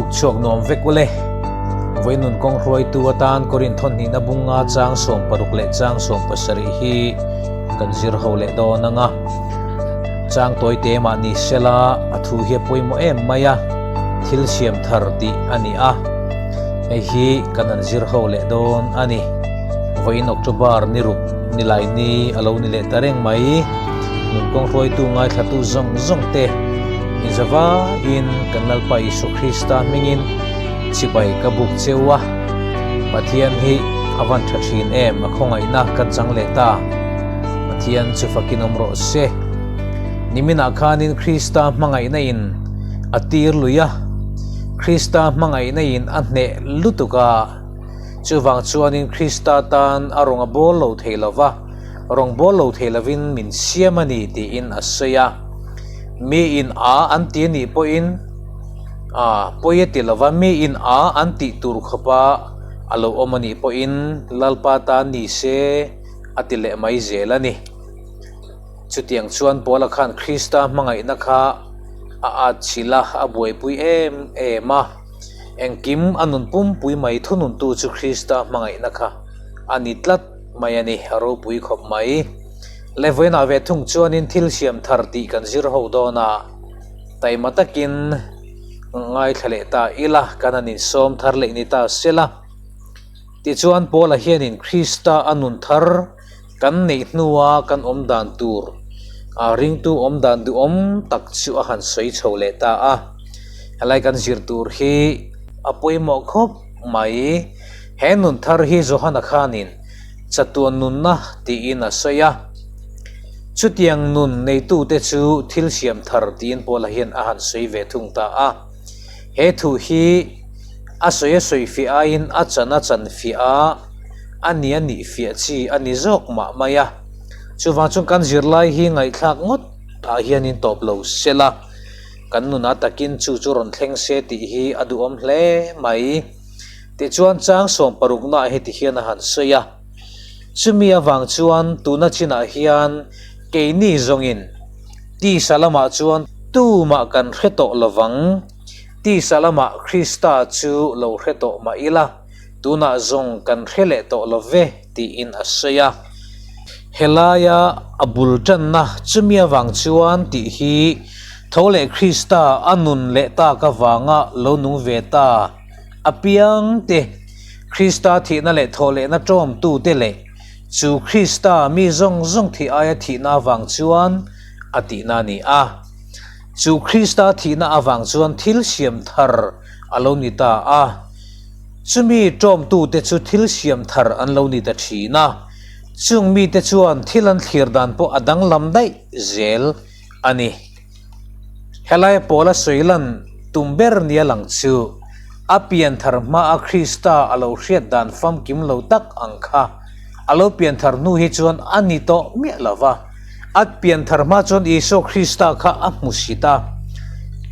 Tukchhuak nuam vek ule. Vawiin kawng hruaitu atan Korin thawnhnihna bunga chang 16 leh chang 17 hi kan zir ho leh dawn anga. Chang tawi te mah ni sela a thu hi a pawimawh em mai a, thil siam thar tih a ni a. Hei hi kan han zir ho leh dawn a ni. Vawiin October ni ruk nilai ni a lo ni leh ta reng mai. Nun kawng hruaitu ngaithlatu zawng zawng te inzavaiin kan Lalpa Isua Krista hmingin chibai ka buk cheu a. Pathian hi a van tha thin em a khawngaihna kan chang leh ta. Pathian chu fakin awm rawh se. Niminah khanin Krista hmangaihna in a tir lui a, Krista hmangaihna in a hneh lutuk a, chuvang chuanin Krista tan a rawn a bawl lo thei lo va, Rawngbâwl lo thei lovin min siam a ni tiin a sawi a. Miin a an ti a nih pawhin a pawi a ti lova, miin a an tih tur khawpa a lo awm a nih pawhin Lalpa tan ni se a ti leh mai zel a ni. Chutiang chuan Paula khan Krista hmangaihna kha a atchilh a, a buaipui em em a. Engkim a nun pumpui mai thununtu chu Krista hmangaihna kha a ni tlat. Mai a ni, a ropui khawp mai. Levawiinah ve thung chuanin thil siam thar tih kan zir ho dawn a, taima takin ngaithla leh ta ila, kan han insawm thar leh ni ta sela. Tichuan Paula hianin Krista a nun thar kan neih hnua kan awm dan tur, a ringtu awm dan duhawm tak chu a han sawi chho leh ta a. Helai kan zir tur hi a pawimawh khawp mai. He nun thar hi Johana khanin chatuan nunna tiin a sawi a. Chutiang nun neitute chu thil siam thar tiin Paula hian a han sawi ve thung ta a. He thu hi a sawi a sawi fiah aiin a chan a chan fiah a, a ni a nih fiah chi a ni zawk mah mai a. Chuvang chuan kan zirlai hi ngaihthlak ngawt ah hianin tawp lo se la, kan nunah takin chu chu rawn thleng se tih hi a duhawm hle mai. Tichuan chang 16 naah heti hian a han sawi a, Chumi avang chuan tuna chinah hian keini zawngin tisa lamah chuan tumah kan hre tawh lovang, tisa lamah Krista chu lo hre tawh mah ila, tunah zawng kan hre leh tawh lo ve tiin a sawi a. Helaia a bul tanna chumi avang chuan tih hi tho leh Krista a nun leh tak avanga lo nung ve ta. A piang te, Krista thihna leh thawhlehna tawmtute leh chu Krista mi zawng zawng thih aia thihna avang chuan a tihna a ni a. Chu Krista thihna avang chuan thil siam thar a lo ni ta a. Chumi tawmtute chu thil siam thar an lo ni ta thin a. Chung mite chuan thil an thlir dan pawh a danglam daih zel a ni. Helai pawla sawi lan tum ber nia lang chu a pianthar hmaa Krista a lo hriat dan famkim lo tak ang kha a lo pianthar hnu hi chuan a ni tawh miah lo va. A pianthar hma chuan Isua Krista kha a hmu sit a,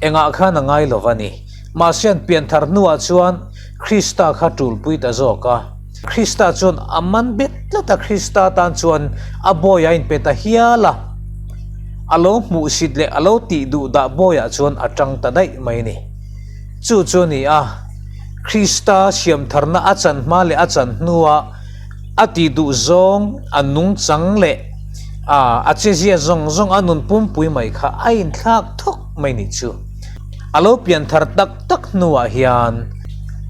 engah khan a ngai lo va ni. Mahse an pianthar hnuah chuan Krista kha tulpui ta zawk a. Krista chuan a man bet tlat a, Krista tan chuan a bawi a inpe ta hial a, a lo hmuhsit leh a lo tih duh dah bawiah chuan a tang ta daih mai a ni. Chu chu a ni a, Krista siamtharna a chan hma leh a chan hnua a tih duh zawng, a nungchang leh a chezia zawng zawng a nun pumpui mai kha a inthlak thawk mai ni chu. A lo pianthar tak tak hnuah hian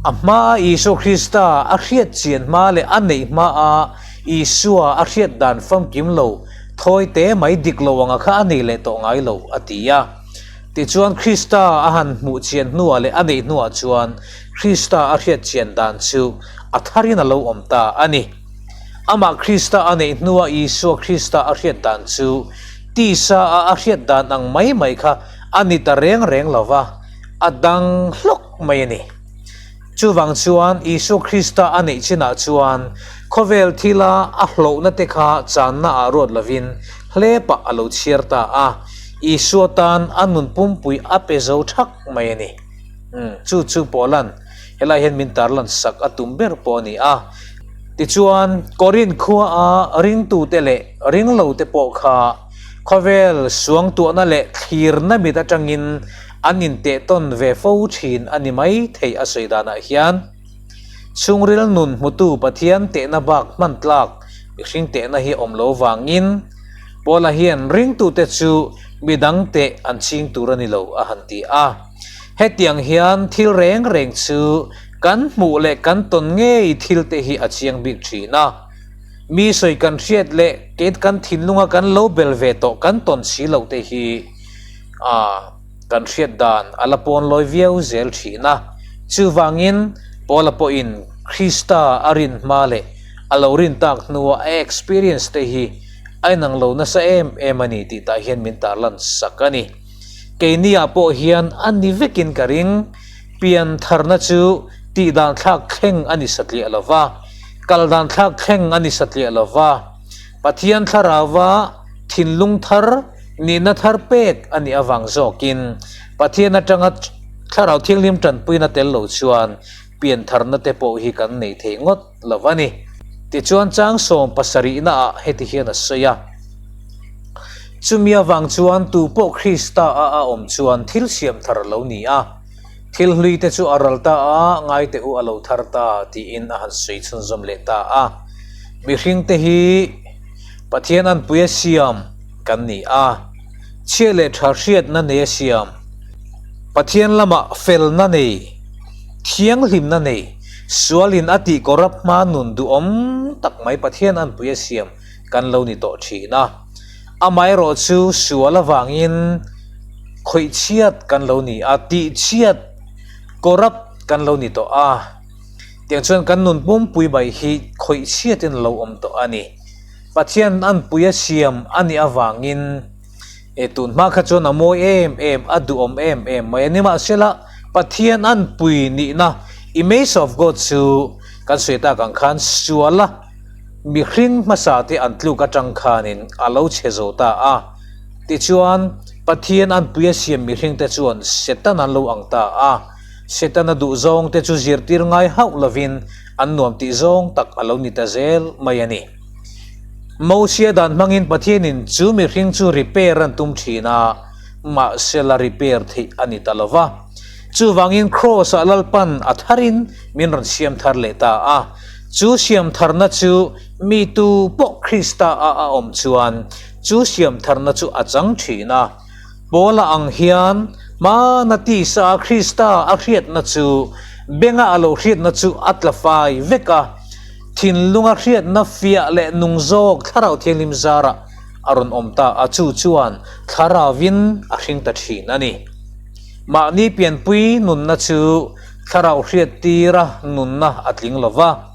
a hmaa Isua Krista a hriat chian hma leh a neih hmaa Isua a hriat dan famkim lo thawi te mai dik lo anga kha a nei leh tawh ngai lo a ti a. Tichuan Krista a han hmuh chian hnuah leh a neih hnuah chuan Krista a hriat chian dan chu a tharin a lo awm ta a ni. Amah Krista a neih hnua Isua Krista a hriat dan chu tisa a a hriat dan ang mai mai kha a ni ta reng reng lo va, a dang hlawk mai a ni. Chuvang chuan Isua Krista a neih chinah chuan khawvel thila a hlauhna te kha channa ah ruat lovin hlepah a lo chhiar ta a, Isua tan a nun pumpui a pe zo thak mai a ni. Umm, chu chu Paula'n helai hian min tarlan sak a tum ber pawh a ni a. Tichuan, Korinth khua a ringtute leh ringlote pawh kha Khawvel suangtuahna leh thlirna mit atangin An intehtawn ve fo thin a ni mai thei a sawi danah hian. Chhungril nun hmutu Pathian tehna bak hman tlak mihring tehna hi awm lo vangin Paula hian ringtute chu midang teh an ching tur a ni lo a han ti a. Hetiang hian thil reng reng chu kan hmuh leh kan tawn ngei thil te hi a chiang bik thin a. Mi sawi kan hriat leh kei kan thinlunga kan lo bel ve tawh kan tawn si loh te hi a kan hriat dan a la pawn lawi viau zel thin a. Chuvangin Paula pawhin Krista a rin hma leh a lo rin tak hnua a experience te hi a inang lo nasa em em a ni tih tah hian min tarlan sak a ni. Keiniah pawh hian a ni vekin ka ring, pian tharna chu tih dan thlak thleng a ni satliah lo va, kal dan thlak thleng a ni satliah lo va, Pathian thlarauva thinlung thar nihna thar pek a nih avang zawkin Pathian atanga thlarau thianghlim tanpuina tel lo chuan pian tharna te pawh hi kan nei thei ngawt lo a ni. Tichuan chang sawm pasarihna ah heti hian a sawi a, Chumi avang chuan tu pawh Krista a a awm chuan thil siam thar a lo ni a, thil hlui te chu a ral ta a, ngai teh u a lo thar ta tiin a han sawi chhunzawm leh ta a. Mihring te hi Pathian anpuia siam kan ni a, chhia leh tha hriatna nei a siam, Pathian lamah felna nei, thianghlimna nei, sualin a tih kawrap hma nun duhawm tak mai Pathian anpuia siam kan lo ni tawh thin a. Amaherawh chu sual avangin khawihchhiat kan lo ni a, tihchhiat kawrap kan lo ni tawh a. Tiang chuan kan nun pumpui mai hi khawih chhiatin a lo awm tawh a ni. Pathian anpuia siam a nih avangin e tun hma kha chuan a mawi em em, a duhawm em em mai a. Nimahsela, Pathian anpui nihna, image of God, chu kan sawi tak ang khan suala mihring hmasa te an tluk atang khanin a lo chhe zo ta a. Tichuan, Pathian anpuia siam mihring te chuan Satan an lo ang ta a. Setana duhzawng te chu zirtir ngai hauh lovin an nuam tih zawng tak a lo ni ta zel mai a ni. Mosia dan hmangin Pathianin chu mihring chu repair an tum thin a, mahse la repair theih a ni ta lo va. Chuvangin Kraws-ah Lalpan a tharin min rawn siam thar leh ta a. Chu siam tharna chu mi tu pawh Krista-a a awm chuan chu siam tharna chu a chang thin a. Paula ang hian hmana tisa a Krista a hriatna chu benga a lo hriatna chu a tla fai vek a, thinlunga hriatna fiah leh nung zawk Thlarau Thianghlim zarah a rawn awm ta a, chu chuan Thlarauvin a hring ta thin a ni. Mahni pianpui nunna chu Thlarau hriattira nunna a tling lo va.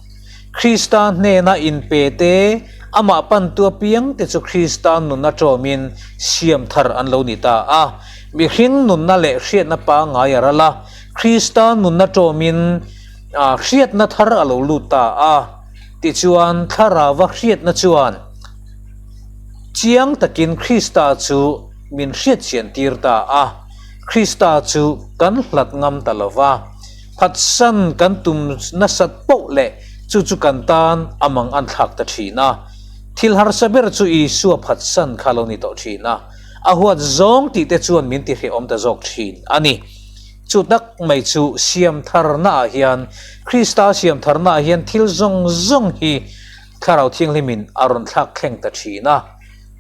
Krista hnena inpe te, amah pantu apiang te chu Krista nunna ṭawmin siam thar an lo ni ta a. Mihring nunna leh hriatna pangngai a ral a, Krista nunna ṭawmin hriatna thar a lo lut ta a. Tichuan, Thlarauva hriatna chuan chiang takin Krista chu min hriatchian tir ta a. Krista chu kan hlat ngam ta lo va. Phatsan kan tum nasat poh leh chu chu kan tan a mang an thlak ta thin a. Thil harsa ber chu Isua phatsan kha lo ni tawh thin a, a huat zawng tih te chuan min ti hrehawm ta zawk thin a ni. Chu tak mai chu siam tharna ah hian, Krista siam tharna ah hian thil zawng zawng hi Thlarau Thianghlimin a rawn thlak thleng ta thin a.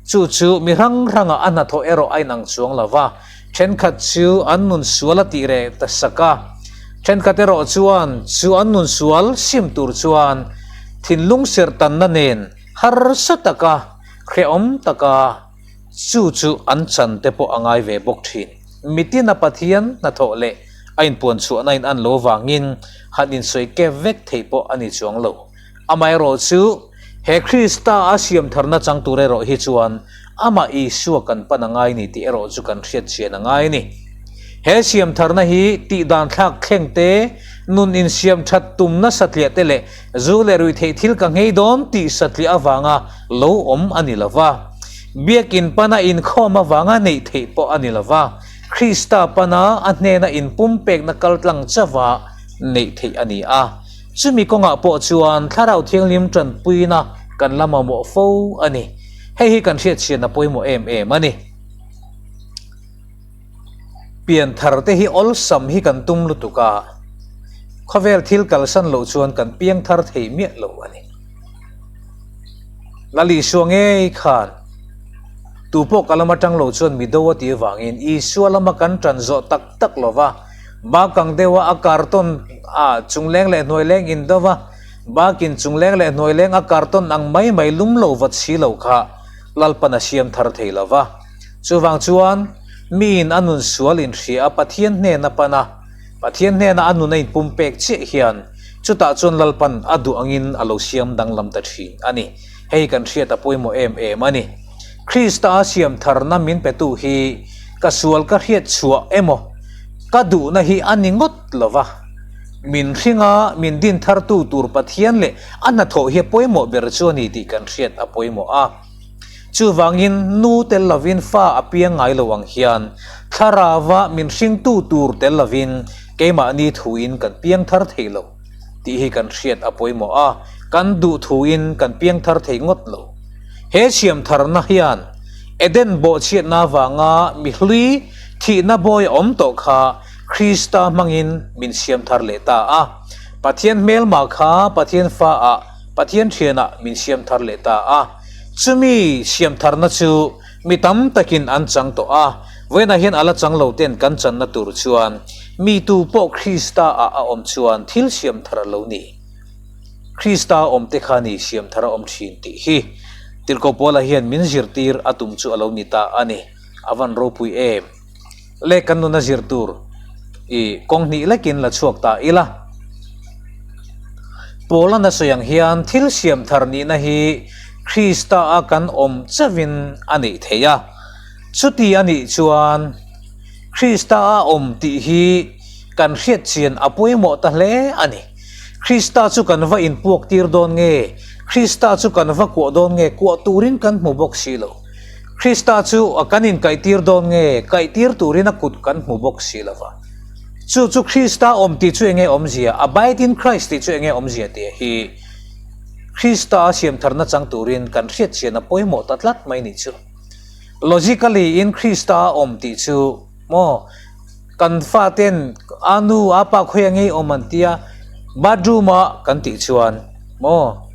Chu chu mi hrang hranga a hnathawh erawh a inang chuang lo va, thenkhat chu an nun sual a tih reh ta sak a, thenkhat erawh chuan chu an nun sual sim tur chuan thinlung serhtanna nen harsa taka hrehawm taka chu chu an chan te pawh a ngai ve bawk thin. Mitin a Pathian hnathawh leh a inpuan chhuahna in an lo vangin han insawi kep vek theih pawh a ni chuang lo. Amaherawh chu, he Krista a siam tharna chang tur erawh hi chuan amah Isua kan pan a ngai ni tih erawh chu kan hriat chian a ngai a ni. He siam tharna hi tih dan thlak thleng te, nun insiam that tumna satliah te leh zu leh ruihtheih thil ka nghei dawn tih satliah avanga lo awm a ni lo va. Biakin pana inkhawm avanga neih theih pawh a ni lo va, Krista pana a hnena inpumpekna kaltlang chauha neih theih a ni a. Chumi kawngah pawh chuan Thlarau Thianghlim tanpuina kan la mamawh fo a ni. Hei hi kan hriatchhiatna pawimawh em em a ni. Pianthar te hi awlsam hi kan tum lutuk a, khawvel thil kalsan loh chuan kan piangthar thei miah lo a ni. Lal Isua ngei khan tupawh ka lama tang lo chuan mi do a tih avangin Isua lama kan tan zawh tak tak lo va, bakang deuha a kartawn a chungleng leh hnuaileng in do va, bakin chungleng leh hnuaileng a kartawn ang mai mai lum lo vat si lo kha Lalpan a siam thar thei lo va. Chuvang chuan miin a nun sual inhria a Pathian hnena pan a, Pathian hnena a nun a inpumpek chiah hian chutah chuan Lalpan a duh angin a lo siam danglam ta thin a ni. Hei kan hriat a pawimawh em em a ni. Krista a siam tharna min petu hi ka sual ka hriat chhuah emaw ka duhna hi a ni ngawt lo va. Min hringa min din thartu tur Pathian leh a hnathawh hi a pawimawh ber chu a ni tih kan hriat a pawimawh a. Chuvangin nu tel lovin fa a piang ngai lo ang hian thlarava min hringtu tur tel lovin keimahni thuin kan piang thar thei lo tih hi kan hriat a pawimawh a, kan duh thuin kan piang thar thei ngawt lo. He siam tharna hian Eden bawhchhiatna avanga mi hlui thihna bawi a awm tawh kha Krista hmangin min siam thar leh ta a. Pathian hmelma kha Pathian fa ah Pathian thianah min siam thar leh ta a. Chumi siam tharna chu mi tam takin an chang tawh a, vawiinah hian a la chang lo ten kan channa tur chuan mi tu pawh Krista ah a awm chuan thil siam thar a lo ni. Krista a awm te kha ni siam thar a awm thin tih hi Tirhkoh Paula hian min zirtir a tum chu a lo ni ta a ni. A van ropui em! Le kan nuna zir tur i kawng hnih lekin la chhuak ta ila. Paula na sawi ang hian thil siam thar nihna hi Krista a kan awm chauhin a neih theih a. Chuti a nih chuan Krista a awm tih hi kan hriat chian a pawimawh ta hle a ni. Krista chu kan va inpuak tir dawn nge? Krista chu kan va kuah dawn nge? Kuah turin kan hmu bawk si lo. Krista chu a kan inkaihtir dawn nge? Kaihtir turin a kut kan hmu bawk si lo va. Chu chu Krista awm tih chu enge awmzia? Abide in Christ tih chu enge awmzia tih hi Krista a siamtharna chang turin kan hriatchian a pawimawh ta tlat mai nih chu. Logically in Krista a awm tih chu maw kan faten a nu a pa khawi ange i awm an tia bathroom ah kan tih chuan maw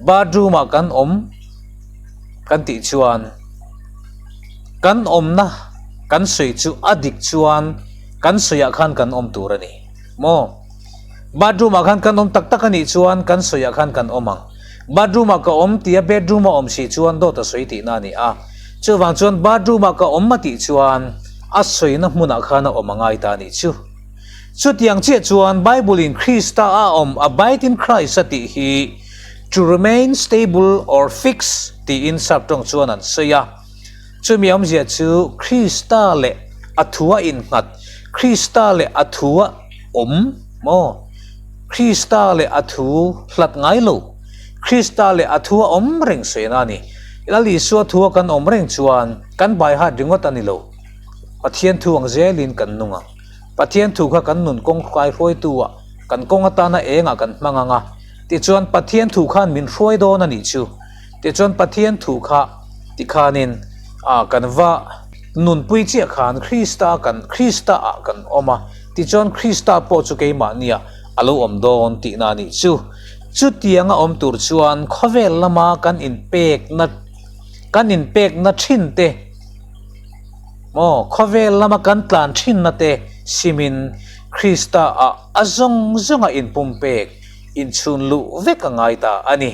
bathroom ah kan awm kan tih chuan kan awmna kan sawi chu a dik chuan kan sawiah khan kan awm tur a ni maw? Bathroom ah khan kan awm tak tak a nih chuan kan sawiah khan kan awm ang. Bathroom ah ka awm tia bedroom a awm si chuan dawt a sawi tihna a ni a. Chuvang chuan bathroom ah ka awm a tih chuan a sawina hmunah khan a awm a ngai ta a nih chu. Chutiang chiah chuan Bible in Krista a awm abide in Christ a tih hi to remain stable or fixed tiin sap tawng chuan an sawi a. Chumi awmzia chu Krista leh a thua innghat, Krista leh a thua awm maw? Krista leh a thu hlat ngai lo, Krista leh a thua awm reng sawiin a ni. Lal Isua thua kan awm reng chuan kan baihat ringawt a ni lo. Pathian thu ang zelin kan nung ang. Pathian thu kha kan nun kawng kai hruaitu ah, kan kawng atana engah kan hmang ang a. Tichuan Pathian thu khan min hruai dawn a nih chu. Tichuan Pathian thu kha tikhanin ah kan va nunpui chiah khan Krista kan Krista ah kan awm a, tichuan Krista pawh chu keimahniah a lo awm dawn tihna a nih chu. Chutianga awm tur chuan khawvel lama kan inpekna kan inpekna thin te maw khawvel lama kan tlan thinna te simin Krista ah a zawng zawnga inpumpek inchhun luh vek a ngai ta a ni.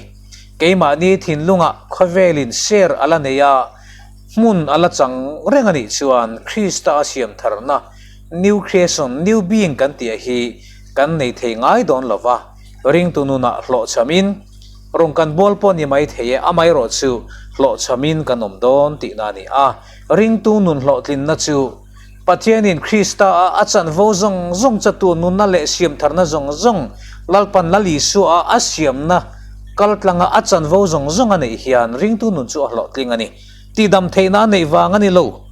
Keimahni thinlungah khawvelin ser a la nei a, hmun a la chang reng a nih chuan Krista a siam tharna, new creation, new being kan tih hi kan nei thei ngai dawn lo va, ringtu nunah hlawhchhamin rawn kan bawl pawh ni mai thei e, amaherawh chu hlawhchhamin kan awm dawn tihna a ni a, ringtu nun hlawhtlinna chu Pathianin Krista-a a chanvo zawng zawng chatu nunna leh siamtharna zawng zawng Lalpan Lal Isua-a a siamna kaltlanga a chanvo zawng zawng a neih hian ringtu nun chu a hlawhtling a ni. Tihdam theihna a neih vang a ni lo.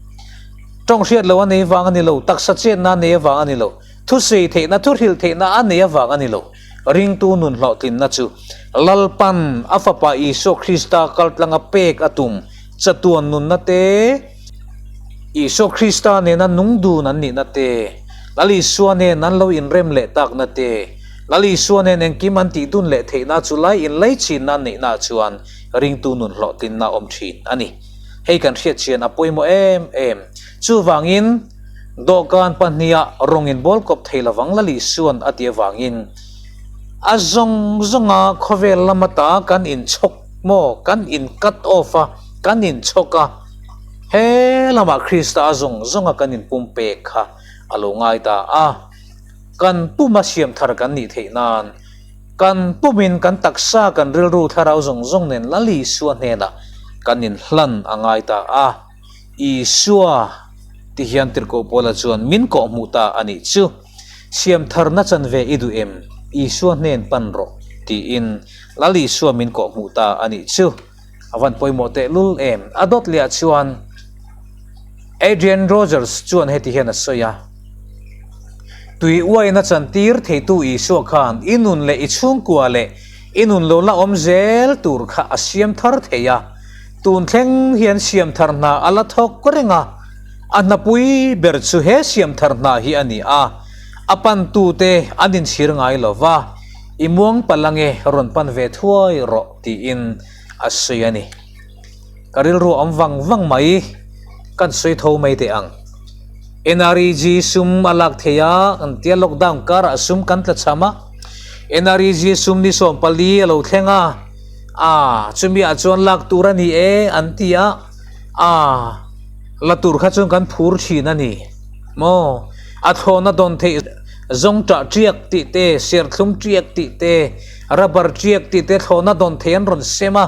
Tawng hriat lo a nei vang a ni lo. Taksa chetna a nei avang a ni lo. Thusei theihna, thuhrilh theihna a nei avang a ni lo. Ringtu nun hlawhtlinna chu Lalpan a Fapa Isua Krista kaltlanga pek a tum chatuan nunna te. Isua Krista nena nung dun an nihna te, Lal Isua nen an lo inrem leh takna te, Lal Isua nen engkim an tih dun leh theihna chu lai inleichhinna an neihnaah chuan ringtu nun hlawhtlinna a awm thin a ni. Hei kan hriatchian a pawimawh em em. Chuvangin, dawhkan pahniha rawng inbawl kawp thei lovang Lal Isua'n a tih avangin, a zawng zawnga khawvel lama ta kan inchhawk maw, kan in cut off a, kan inchhawk a, he lamah Krista a zawng zawnga kan inpumpek kha a lo ngai ta a. Kan puma siam thar kan nih theih nan, kan pumin kan taksa kan rilru thlarau zawng zawng nen Lal Isua hnenah kan inhlan a ngai ta a. Isua ti hian Tirhkoh Paula chuan min kawhhmuh ta a nih chu. Siam tharna chanve i duh em? Isua hnen pan rawh tiin Lal Isua min kawhhmuh ta a nih chu. A van pawimawh tehlul em? A dawt leh ah chuan Adrian Rogers chuan heti hian a sawi a, Tui uaina chantir theitu Isua khan i nun leh i chhungkua leh i nun lo la awm zel tur kha a siam thar thei a, tun thleng hian siam thar hna a la thawk reng a, a hnapui ber chu he siam thar hna hi a ni a, a pantute an inchhir ngai lo va, i muang palh ange rawn pan ve thuai rawh. Tiin a sawi a ni. Ka rilru a awm vang vang mai, kan sawi tho mai teh ang. NREG sum a lak thei a, kan tia lockdown karah sum kan tla cham a, NREG sum ni 14 a lo thleng a, aa chumi ah chuan lak tur a ni e an ti a, aa la tur kha chuan kan phur thin a ni maw? A thlawhna dawn theih zawngṭah ṭiak tih te, serthlum ṭiak tih te, Rubber ṭiak tih te thlawhna dawn thei an rawn sem a,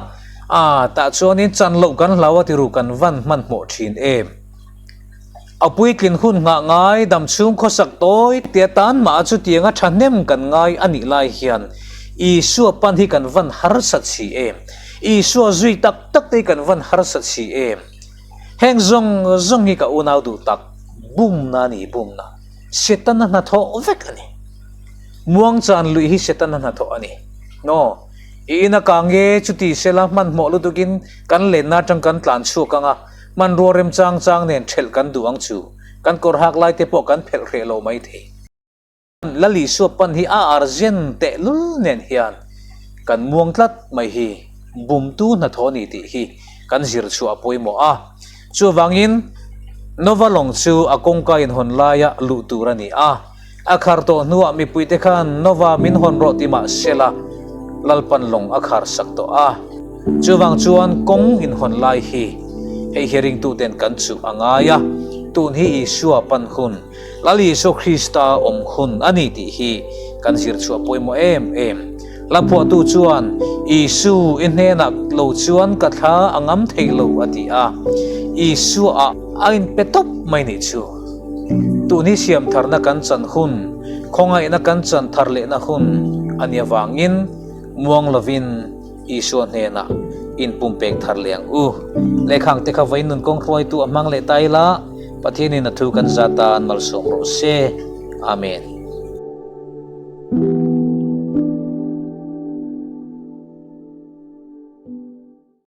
aa tah chuanin chan loh kan hlau a tiru kan van hmanhmawh ṭhin em. A puitlin hun nghah ngai dam chhung khawsak tawi tia tan mah a chutianga ṭhahnem kan ngai a nih lai hian Isua pan hi kan van harsat si em. Isua zui tak tak te hi kan van harsat si em. Heng zawng zawng hi ka unau duh tak bumna a ni bumna. Setana hnathawh vek a ni. Muangchan luih hi Setana hnathawh a ni. No. I ina kang e, chuti sela hmanhmawh lutukin kan lenna atang kan tlan chhuak ang a, hmanrua remchang chang nen thelh kan duh ang chu. Kan kawr hak lai te pawh kan phelh hreh lo mai thei. Lal Isua pan hi a arzen tehlul nen hian kan muang tlat mai hi bumtu hnathawh a ni tih hi kan zir chhuah a pawimawh a. Chuvangin, Nova lawng chu a kawngka inhawn laia luh tur a ni a. A khar tawh hnuah mipuite khan Nova min hawn rawh ti mah sela, Lalpan lawng a khar sak tawh a. Chuvang chuan kawng inhawn lai hi hei hi ringtuten kan chuh a ngai a, tun hi Isua pan hun, Lal Isua Krista awm hun a ni tih hi kan zir chhuah pawimawh em em. Hla phuahtu chuan, Isu, i hnenah lo chuan ka thla a ngam thei lo a ti a. Isua-ah a inpe tawp mai nih chu. Tun hi siam tharna kan chan hun, khawngaihna kan chan thar lehna hun a nih avangin muang lovin Isua hnenah inpumpek thar leh ang u. Lehkhang te kha vawiin nun kawng hruaitu a hmang leh ta ila, Pathianin a thu kan zat tan malsawm rawh se. Amen.